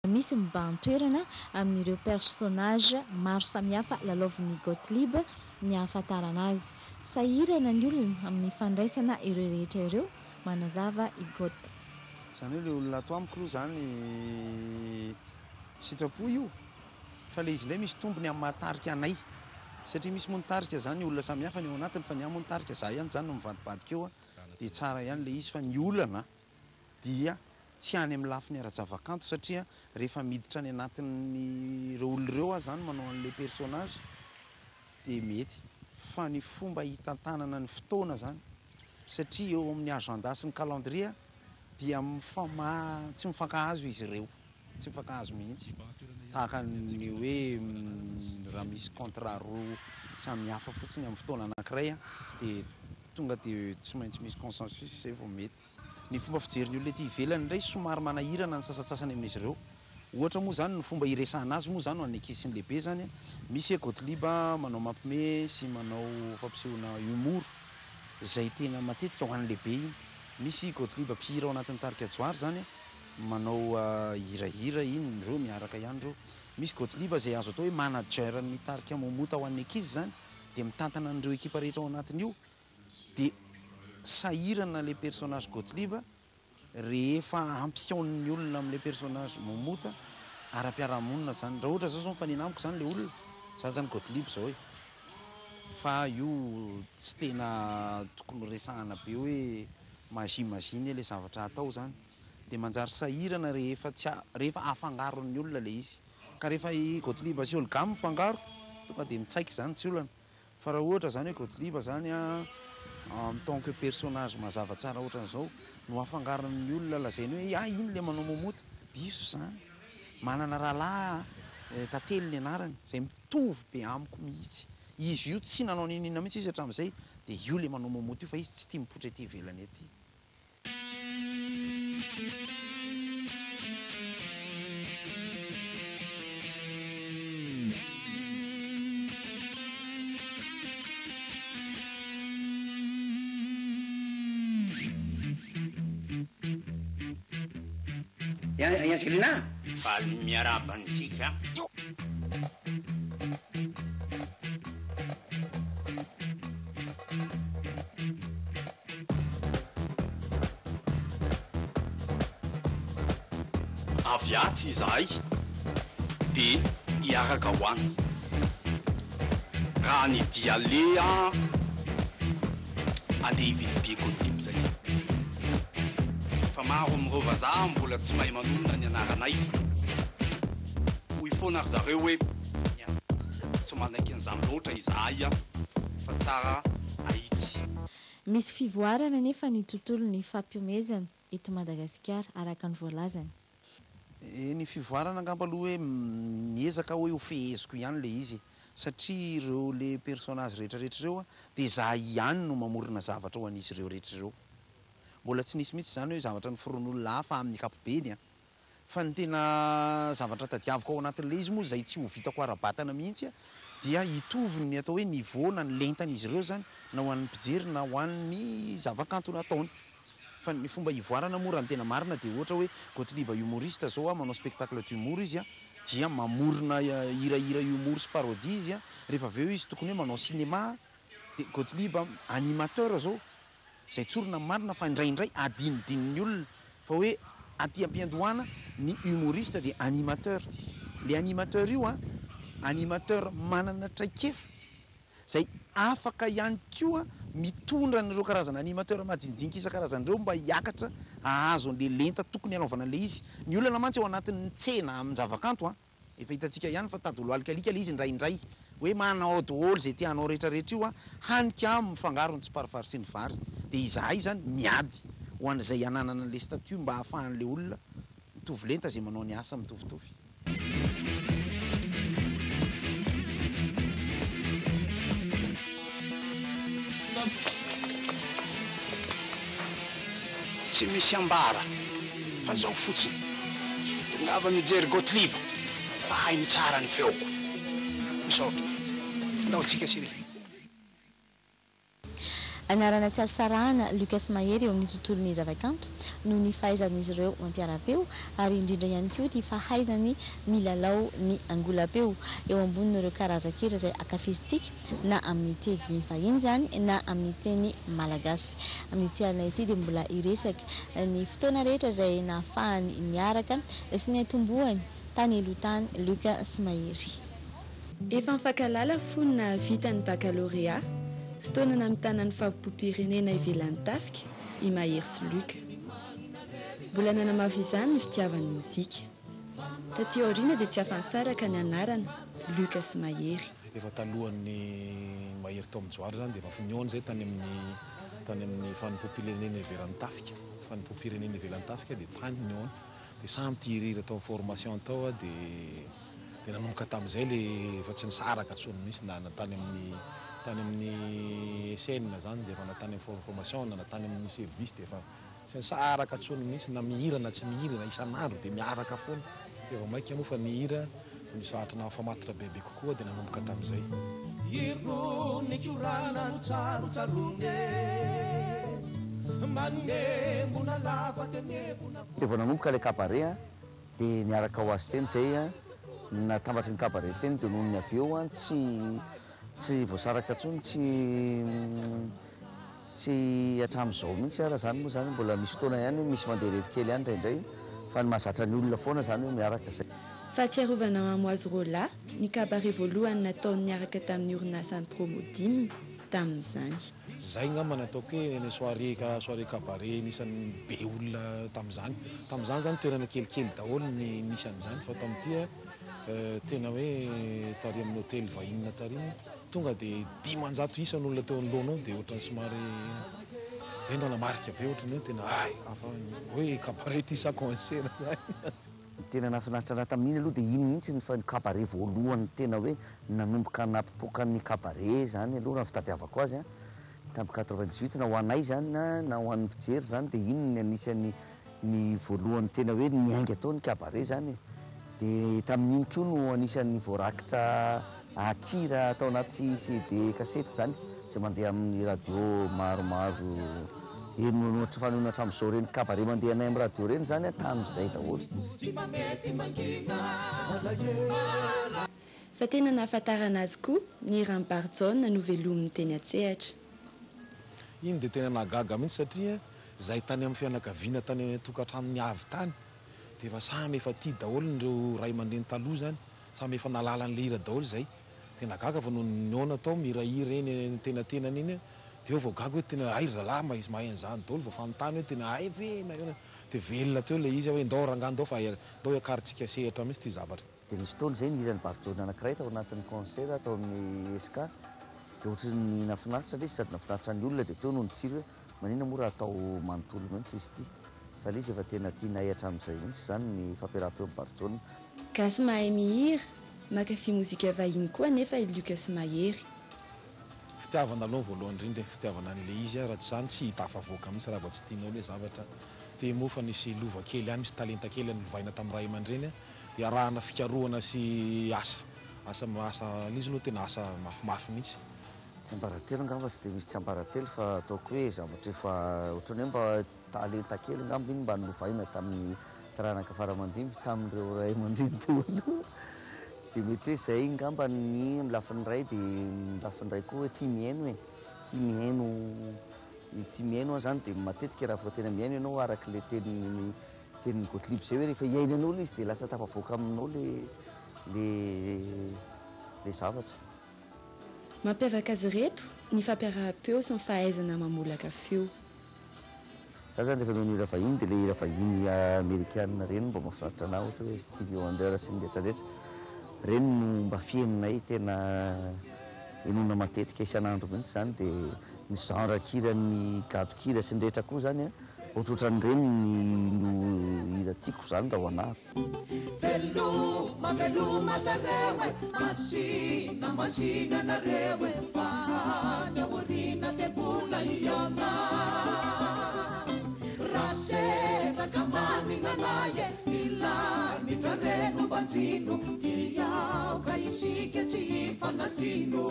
Misy mibahan-toerana amin'ireo personnage maro samihafa lalaovin'i Gothlieb ny ahafantarana azy. Sahirana ny olona amin'ny fandraisana ireo rehetra ireo, manazava i Goth. Izany hoe ilay olona ato amiko aloha izany sitrapo io fa ilay izy indray misy tombony amin'ny maha tarika anay satria misy moa ny tarika izany olona samihafa ny ao anatiny fa ny ahy moa ny tarika za ihany izany no mivadibadika eo dia tsara ihany ilay izy fa ny olana dia tsy any amin'ny lafiny ara-javakanto satria rehefa miditra any anatin'ireo olona ireo aho izany manao an'ilay personnage dia mety fa ny fomba hitantanana ny fotoana izany satria eo amin'ny agenda sy ny calendrier dia mifama tsy mifankahazo izy ireo, tsy mifankahazo mihitsy tahaka ny hoe raha misy contrat roa samy hafa fotsiny amin'ny fotoana anankiray dia tonga dia tsy maintsy misy consensus izay vao mety. Ny fomba fijerin'ny olona ety ivelany indray somary manahirana ny sasantsasany amin'izy ireo. Ohatra moa izany ny fomba iresahana azy moa izany ho an'ny ankizy sy ny lehibe izany, misy hoe Gothlieb manao mampime sy manao fampisehoana humour izay tena matetika ho an'ny lehibe iny. Misy Gothlieb mpihira ao anatin'ny tarika Johary izany manao hirahira iny, ireo miaraka ihany ireo. Misy Gothlieb izay azo atao hoe manager ny tarika Momota ho an'ny ankizy izany dia mitantana an'ireo ekipa rehetra ao anatin'io. Dia sahirana ilay personnage Gothlieb rehefa ampihaonin'ny olona amin'ilay personnage Momota ara-piarahamonina izany. Raha ohatra zao zao mifanena amiko izany ilay olona, za zany Gothlieb izao e. Fa io tsy tena tokony ho resahana be hoe magie magie anie ilay zavatra atao izany. Dia manjary sahirana rehefa tsy rehefa afangaron'ny olona ilay izy. Ka rehefa i Gothlieb sy Olga mifangaro, tonga dia mitsaika izany tsy olana. Fa raha ohatra zany hoe Gothlieb zany an en tant que personnage mazava tsara ohatran'izao no afangaron'ny olona lazainy hoe ah iny le manao momota, diso zany. Manana rahalahy aho Tantely ny anarany izay mitovy be amiko mihitsy. Izy io tsy nanao n'inon'inona mihitsy izy hatramin'izay dia io le manao momota io fa izy tsy tia mipoitra ety ivelany ety. I Angelina? Faly miarahaba antsika. Avy atsy izahay dia hiaraka ho any. Raha ny dia aleha andeha hividy billet Gothlieb zay. Fa maro amin'ireo vazaha mbola tsy mahay manonona ny anaranay. Hoy foana ry zareo hoe tsy manaiky an'izany loatra izahay fa tsara ahitsy. Misy fivoarana anefa ny tontolon'ny fampihomezana eto Madagasikara, araka ny voalazany. Ny fivoarana angamba aloha hoe miezaka aho hoe ho feheziko ihany ilay izy e! Satria ireo le personnage rehetra rehetra ireo dia izaho ihany no mamorona zavatra ho an'izy ireo rehetra ireo. Mbola tsy nisy mihitsy izany hoe zavatra noforon'olona hafa amin'ny ankapobeny an! Fa ny tena zavatra tadiaviko ao anatin'ilay izy moa izay tsy ho vitako ara-batana mihitsy dia hitovy ny atao hoe niveau na ny lentan'izy ireo izany na ho an'ny mpijery na ho an'ny zavakanto nataony. Fa ny fomba hivoarana moa raha ny tena marina dia ohatra hoe Gothlieb humoriste izao manao spectacle d'humour izy dia mamorona hirahira humour sy parodie izy rehefa avy eo izy tokony hoe manao cinéma dia Gothlieb animateur izao Izay tsorina ny marina fa indraindray adinodinon'ny olona fa hoe aty am-piandohana ny humoriste dia animateur. Le animateur io an, animateur manana traikefa izay afaka ihany koa mitondra an'ireo karazana animateur majinjinika isan-karazany ireo mba hiakatra hahazo an'le lenta tokony hanaovana an'le izy. Ny olana mantsy ao anatin'ny tsena amin-javakanto an, Efa hitantsika ihany fa tady olo-alikalika ilay izy indraindray. Hoe manao daholo izay te hanao rehetrarehetra io an, hany ka mifangaro ny tsiparifary sy ny vary. Dia izahay izany miady ho an'izay hananana an'ilay statut mba hahafahan'ilay olona mitovy lenta izay manao ny asa mitovitovy. Tsy misy ambara fa zao fotsiny, tongava mijery Gothlieb fa hainy tsara ny feoko. Misaotra. Ndao tsika Sylvie. Anarana tsy azo sarahana Lucas Mahery eo amin'ny tontolon'ny zavakanto noho ny fahaizan'izy ireo mampiara-peo ary indrindra ihany koa ny fahaizany milalao ny angolam-peo eo ambonin'ireo karazan-kira izay ankafizintsika na amin'ny teny vahiny izany na amin'ny teny malagasy. Amin'ity alina ity dia mbola hiresaka ny fotoana rehetra izay nahafahany niaraka sy niantombohany tany aloha tany Lucas Mahery. Efa nifankahalala fony nahavita ny bakalorea, fotoana namitana ny fampom-pirenena ivelan'ny tafika, i Mahery sy Luc. Mbola nanamafy izany ny fitiavany mozika. Taty aoriana dia tsy afa-nisaraka ny anarana, Luc sy Mahery. Efa talohan'ny Mahery tao amin'ny Johary izany dia efa nihaona izay tany amin'ny tany amin'ny fanompoam-pirenena ivelan'ny tafika, fanompoam-pirenena ivelan'ny tafika dia tany nihaona. Dia samy tia hiriry tao amin'ny formation tao dia dia nanomboka tamin'izay le efa tsy nisaraka intsony mihitsy na na tany amin'ny tany amin'ny SN zany dia efa na tany amin'ny formation na na tany amin'ny service dia efa tsy nisaraka intsony mihitsy na mihira na tsy mihira na isan'andro dia miaraka foana. Dia vao mainka moa fa nihira no zatra nahafamatotra bebe kokoa dia nanomboka tamin'izay. Irony korana no tsarotsaroany e, manembona lava tenevona. Dia vao nanomboka ilay cabaret a, dia niaraka ho azy teny izay a, natambatry ny cabaret teny dia nony avy eo a tsy tsy voasaraka intsony, tsy tsy hatramin'izao mihitsy ara izany moa izany mbola misy fotoana ihany misy mandeha irery kely ihany indraindray fa ny mahazatra ny olona foana izany hoe miaraka izay. Fahatsiarovana Mamo azy roalahy ny cabaret voalohany nataony niaraka tamin'ny orinasan'ny Promodim tamin'izany. Zay ngamba no ataoko hoe ny soirée soirée cabaret anisan'ny be olona tamin'izany. Tamin'izany zany toerana kelikely daholo ny nisy an'izany fa tamin'ity tena hoe tary amin'ny hôtely vahiny tary tonga dia 500 isa ny olona teo anoloanao dia ohatran'ny somary zay no nanamarika be ohatran'ny hoe tena hay hafa hoe cabaret ity sa concert zany. Ny tena nahafinaritra anahy tamin'iny aloha dia iny mihitsy ny cabaret voalohany tena hoe nanomboka nampipoaka ny cabaret zany aloha raha ny fitadiavako azy an, tamin'ny 98 na ho anay zany na ho an'ny mpijery zany dia iny ny anisan'ny ny voalohany tena hoe niainga tao ny cabaret zany e. Dia tamin'iny koa no anisan'ny voarakitra akira tao anaty CD kasety zany izay mandeha amin'ny radio maromaro henoheno fanehoana hatramin'izao ireny cabaret mandeha anay amin'ny radio ireny zany tamin'izay daholo. Fa tena nahafantarana azy koa ny hiran'i Barijaona novelominy teny an-tsehatra. Iny dia tena nahagaga mihitsy satria izay tany amin'ny fianakaviana tany an-tokantranony avy tany dia efa samy efa tia daholo ireo ray aman-dreny taloha zany, samy efa nahalala an'ilay hira daholo izay. Tena gaga fa nony nihaona tao mihirahira eny antenatenany iny dia eo vao gaga hoe tena hay ry zalahy mahay mahay an'izany daholo vao fanontany hoe tena hay ve na inona dia velona teo ilay izy hoe ndao rangahy ndao fa ndao hiakarintsika sehatra mihitsy ity zavatra ity. Dia nisy fotoana izay nihira an'i Barijaona anankiray tao anatin'ny concert tao amin'ny SK dia ohatran'ny nahafinaritra ilay izy sady nahafinaritra ny olona dia teo no nitsiry hoe maninona moa raha atao manontolo mihitsy izy ity fa ilay izy efa tena tianay hatramin'izay mihitsy izany ny fampiaraham-peo amin'i Barijaona. Gasy mahay mihira, mankafy mozika vahiny koa anefa i Lucas Mahery. Fitiavana aloha voalohany indrindra e, fitiavana an'ilay izy raha tsy izany tsy tafavoaka mihitsy raha vao tsy tianao ilay zavatra. Dia moa fa nisy lova kely ihany, misy talenta kely nolovaina tamin'ny ray aman-dreny dia arahana fikarohana sy asa, asa asa ilay izy aloha tena asa mafimafy mihitsy. Tsiambaratelo angamba tsy dia misy tsiambaratelo fa ataoko hoe zavatra efa ohatran'ny hoe mba talenta kely angamba iny mba nolovaina tamin'ny taranaka fara aman-dimby tamin'ireo ray aman-dreny teo aloha dia mety hoe izay angamba ny amin'ny lafiny iray dia ny lafiny iray koa hoe tia mihaino e, tia mihaino tia mihaino aho izany dia matetika raha vao tena mihaino ianao araka ilay tenin'ny tenin'i Gothlieb izay hoe rehefa iainanao ilay izy dia lasa tafavoaka aminao ilay ilay ilay zavatra. Mampiavaka azy ireto ny fampiaraham-peo sy ny fahaizana mamolaka feo. Za zany rehefa mihaino hira vahiny dia le hira vahiny amerikana reny mba mahafinaritra anah ohatra hoe Stevie Wonder sy ny rehetra rehetra reny no mba fihenonay tena henoina matetika isan'andro mihitsy zany dia ny genre kiran'ny gadon-kira sy ny rehetra koa zany an ohatrohatran'ireny no hira tiako zany raha ho anah. Veloma veloma zareo e, masina masina nareo e, fa any aoriana dia mbola hihaona. Raha sendra ka manina anay e, ny lanitra re no banjino, dia aoka isika tsy hifanadino.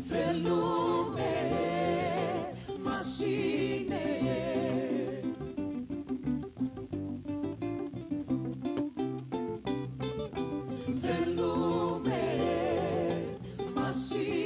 Veloma e, masina e. Veloma e, masina.